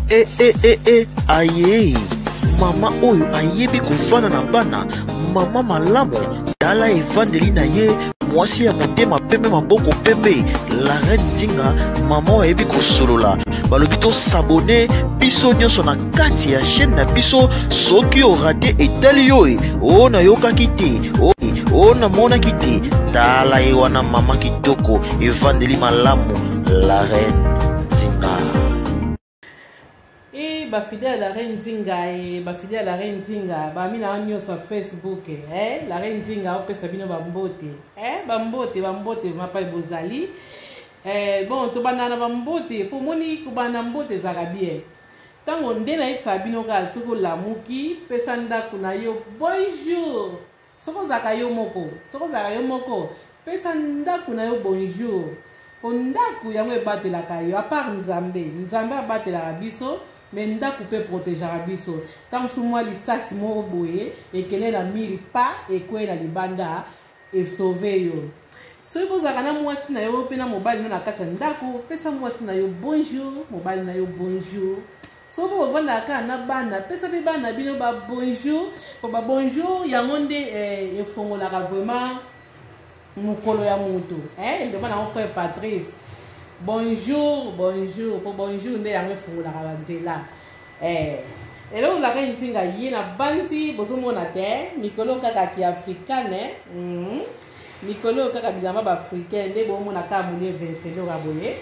E e e e aye mama oyo ayebi kofanda na bana, mama malamu, tala evandeli na ye, mwasi ya motema pembe, maboko pembe, la reine Nzinga, mama oyo ayebi kosolola. Balobi to s'abonner biso nyonso na kati ya chaîne na biso. Soki orate etali yo e, o nayokaki te, o, o namonaki te, tala ye wana mama kitoko, evandeli malamu, la reine Nzinga. E ba fidèle la reine Nzinga, e ba fidèle la reine Nzinga, ba ami na nyonso ya Facebook, eh la reine Nzinga opesa bino ba mbote, eh ba mbote, ba mbote mapai bozali. Eh bon, tobanda na ba mbote, po moni kobanda mbote ezalaka bien. Tango nde nayebisaka bino kaka soki olamuki, pesa ndako na yo bonjour. Soki ozalaka yo moko, soki ozalaka yo moko, pesa ndako na yo bonjour. Po ndako yango ebatelaka yo, à part Nzambe. Nzambe abatelaka biso, mais ndako pe protegeaka biso. Tango mosusu mwa lisasi moko boye ekende na miri pa ekwei na libanda esauve yo. Soki bozalaka na mwasi na yo pe na mobali na yo na kati ya ndako, pesa mwasi na yo bonjour, mobali na yo bonjour. Soki bovandaka kaka na bana, pesa pe bana bino ba bonjour, po ba bonjour yango nde eh, efongolaka vraiment mokolo ya moto. Eh, eloba nango frère Patrice. Bonjour, bonjour, po bonjour nde yango efongolaka ba nzela. Eh, eloko la reine Nzinga ye na banzi bozomona te mikolo kaka ki africaine, mikolo kaka bilamba ba africain nde bomona kaka molie Vincent boye.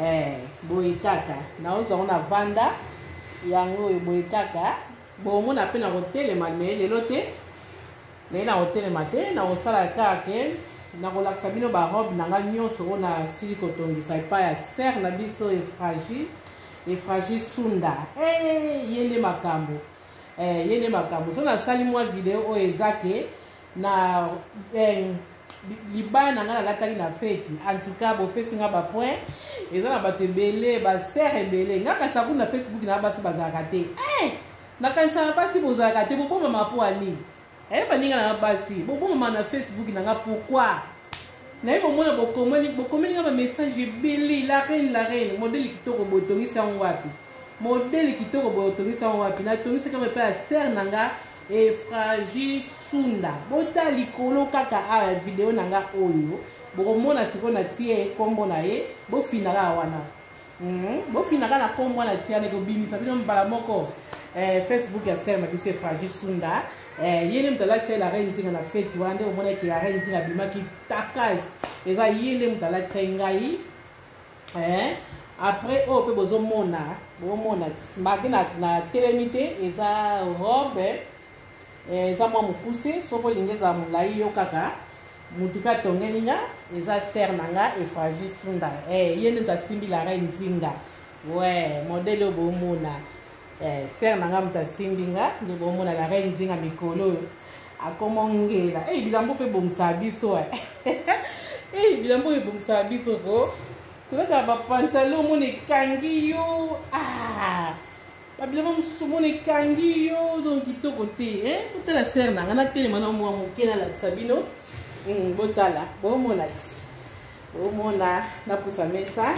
Eh, boye kaka naozwa yango na vanda yango oyo boye kaka bomona mpe na kotelema me lelo te naye na kotelema te na kosala kaka ke nakolakisa bino barobe na ngai nyonso oyo nasili kotongisa epai ya sere na biso efragile efragile sunda. Eh, ye nde makambo, eh, ye nde makambo. So nasali mwa video oyo eza ke na eh, libaya na ngai nalataki na feti. En tout cas bopesi nga bapoint, eza na bato ebele, basere ebele. Nga kanisa kuna na Facebook na basi bazalaka te, eh, nakanisaka basi bozalaka te, bobomama mpo ya nini? Eh, baninga na nga basi bobomama na Facebook na nga pourquoi? Naye komona bokomeli, bokomeli nga bamessage ebele: la reine, la reine, modele kitoko boye otongisi yango wapi? Modele kitoko boye otongisi yango wapi? Natongisaki yango epai ya sere na nga Efragi Sunda. Bota likolo kaka awa ya video na nga oyo, bokomona sikoyo natie nkombo na ye. Bofina kaka wana, bofina kaka na nkombo wana tia, ekobimisa bino mbala moko eh, Facebook ya sere na biso Efragi Sunda. Eh, ye nde moto alati ye la reine Nzinga na feti wana, nde omonaki la reine Nzinga abimaki takas, eza ye nde moto alati ye ngai. Eh, après oyo mpe bozomona, bomona make na, na telemi te, eza robe eh, eza mwa mokuse. Soki olingi ezala molai, yo kaka motu mpe atongeli nga, eza sere na nga Efragi Sunda. Eh, ye nde moto asimbi la reine Nzinga. We modele oyo bomona, eh, sere na nga moto asimbi nga, nde bomona la reine Nzinga mikolo oyo akomongela. Eh, bilambo mpe ebongisaka biso, eh. Eh, bilambo oyo ebongisaka biso ko tolataka bapantalo, omona ekangi yo, ah, babilamba mosusu omona ekangi yo, donc kitoko te, eh? Botala sere na nga, natelema na mwa moke nalakisa bino. Botala, bomona ti bomona napusa mesa,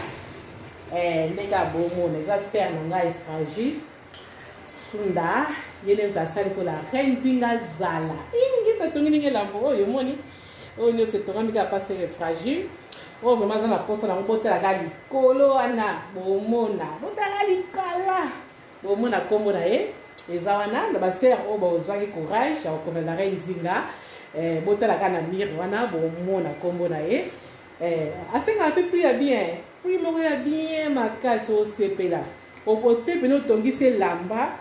eh, ndenge ya bomona eza sere na ngai Fragile Sunda, ye nde moto asali mpo la reine Nzinga zala iningi moto atongi ndenge elambo oyo omoni oyo nyonso etongami kaka pa sere Fragile oyo. Vraiment aza na posa nango. Botalaka likolo wana, bomona, botala likala, bomona nkombo na ye eza wana. Na basere oyo bozwaki courage ya kokomela la reine Nzinga, eh, botala kaka na mire wana, bomona nkombo na ye. Eh, asengaka mpe prix ya bien, prix moko ya bien makasi, osepela okote pene otongisi elamba,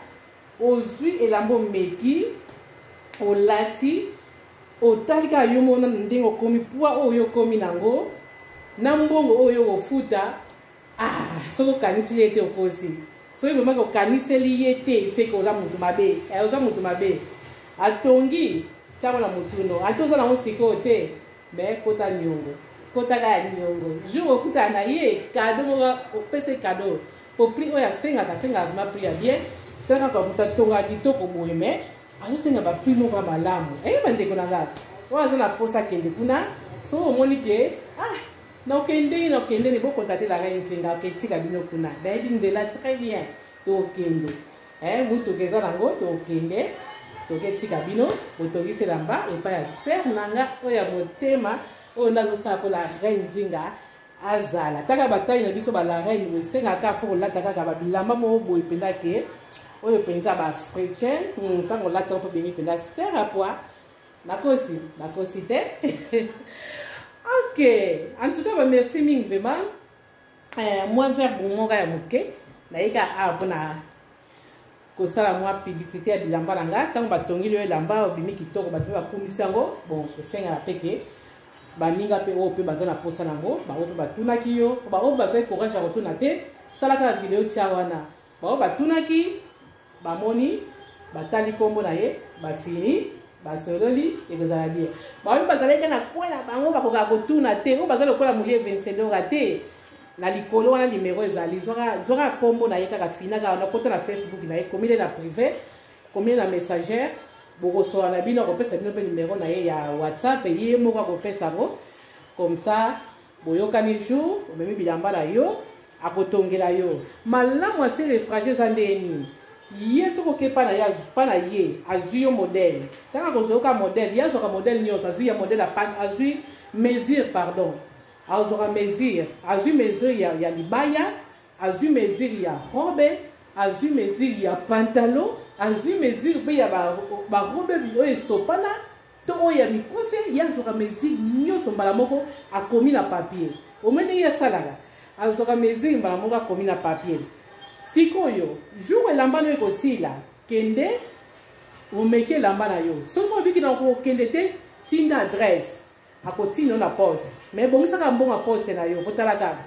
ozwi elamba, omeki, olati, otali kaka yo moko nanu ndenge okomi, poids oyo okomi nango na mbongo oyo okofuta. Ah, soki okaniseli ye te, okosi. Soki vraiment okaniseli ye te, seke oza motu mabe, eh, oza motu mabe. Atongi tiango na motuno, ata oza nango sikoyo te, mais kota niongo, kota kaka niongo. Jour okutana na ye, kado moko opesa kado, po prix oyo asengaka, asengaka vraiment prix ya bien. Tala kaka moto atongaka kitoko boye, mais azosenga baprix moko ya malamu. Eh, bandeko na nga oyo aza na posa akende kuna, so omoni ke ah, nakokende ndenge nakokende, bokontate la reine Nzinga, aketika bino kuna, nayebi nzela très bien. Tokende eh, motuka eza nango, tokende toketika bino botongisi elamba epai ya sere na nga oyo ya motema, oyo nde azosala mpo la reine Nzinga azala taka batai na biso ba la reine. Esengaka kaka fo kolata kaka babilamba moko boye mpenza ke oyo mpenza baafricain. Ntango olati yango mpo bengi mpenza sere apoi. Nakosi, nakosi te? Ok, en tout cas bamerci mingi vraiment. Mwa verbe moko ya moke nayeka awa mpona kosala mwa publicité ya bilamba na nga. Ntango batongeli yo elamba, obimi kitoko, bato mpe bakumisi yango, bon, esengaka mpe ke baninga mpe oyo mpe baza na posa nango, bango mpe batunaki yo. Baoyo bazali courage ya kotuna te, sala kaka video tia wana. Baoyo batunaki, bamoni, batali nkombo na ye, bafini, basololi, ekozala bien. Baoyo bazalaki na kwela, bango bakokaka kotuna te. Oyo baza lokola molie Vincelora te, na likolo wana numero ezali. Zwaka nkombo na ye kaka, fina kaka na kota na Facebook na ye, komile na privé, komile na messager, bokosola na bino, akopesa bino mpe numero na ye ya WhatsApp. Ye moko akopesa yango, comme ça boyokani jour, omemi bilamba na yo, akotongela yo malamu. Ase refrage eza nde nini? Ye soki oke pa na ye, pa na ye, azwi yo modèle. Ntango akozwa modèle, ye azwaka modèle nyonso, azwi ya modèle, azwi mesure, pardon, azwaka mesure, azwi mesure ya libaya, azwi mesure ya robe, azwi mesure ya pantalon, azwi mesure mpe ya barobe oyo esopana to oyo ya mikuse. Ye azwaka mesure nyonso mbala moko, akomi na papier. Omoi ndenge asalaka? Azwaka mesure mbala moko, akomi na papier. Sikoyo jour elamba no ekosila, kende omeki elamba na yo. Soki obiki na kokende te, tinda adresse, akotinda yo na poste. Mais bongisaka mbongo ya poste na yo, kotala kaka,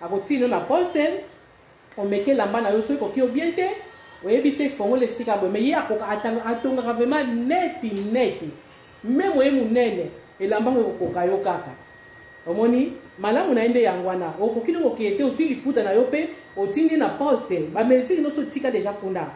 akotinda yo na poste, omeki elamba na yo. Soki koki yo bien te, oyebi se efongola esika boye. Mais ye atongaka vraiment neti neti, même oye monene, elamba ngo ekokoka yo kaka. Omoni malamu na ye nde yango wana. Okoki no kokende te, ozwi liputa na yo mpe otindi na poste, bamesure nyonso otika deja kuna,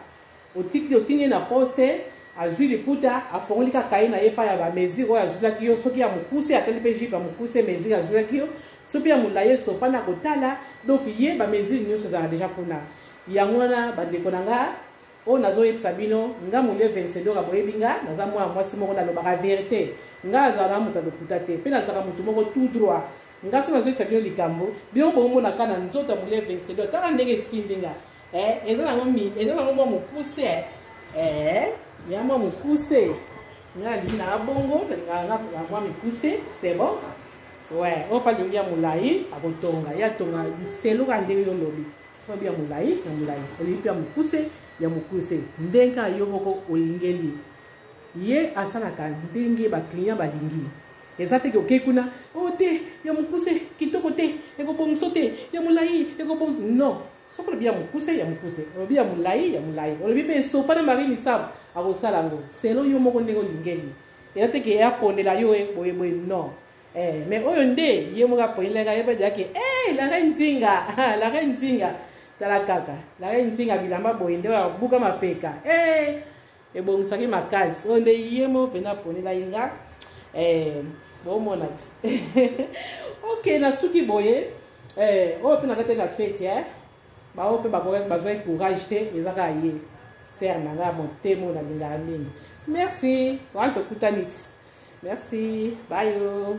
otiki, otindi na poste, azwi liputa, afongoli kaka ye na ye epai ya bamesure oyo azwilaki yo. Soki ya mokuse, atali mpe jupe ya mokuse, mesure azwilaki yo. Soki ya molai, esopana, kotala. Donc ye bamesure nyonso ezala deja kuna. Yango wana, bandeko na nga, oyo nazoyebisa bino, nga molie Vencedora, boyebi nga, naza mwana mwasi moko nalobaka vérité. Nga azala na moto alokuta te, mpe nazalaka motu moko tout droit. Nga so nazoyebisa bino likambo, bino bomonaka na nzoto ya molie Vencedora. Tala ndenge esimbi nga. Eza nango, eza nango mwa mokuse, ya mwa mokuse. Nga nalingi nanga bongo, nalingaka nga mwa mikuse, c'est bon. Ouais, oyo mpe alingi ya molai, akotonga. Ye atonga seloka ndenge yo olobi. Soki ya molai, ya molai, olingi mpe ya mokuse, ya mokuse, ndenge kaka yo moko olingeli. Ye asalaka ndenge baclient balingi. Eza te ke okei kuna, o te, ya mokuse kitoko te, ekobongiso te, ya molai ekobongisa. Non, soki olobi ya mokuse, ya mokuse, olobi ya molai, ya molai, olobi mpe esopa na Marie Misamu, akosala yango selo yo moko ndenge olingeli. Eza te ke apondela yo boye boye, non. Mais oyo nde ye moko aponelaka ye mpe ke la reine Nzinga, la reine Nzinga. Tala kaka la reine Nzinga, bilamba boye nde oyo abuka mapeka, ebongisaki makasi. Oyo nde ye moko mpena aponelaki nga. Bomona ti. Ok, nasuki boye. Oyo mpe naza te na feti, baoyo mpe bazwaki courage te, eza kaka ye sere na ngai ya motema oyo nalingaka mingi. Merci, wana tokutani ti. Merci, bayo.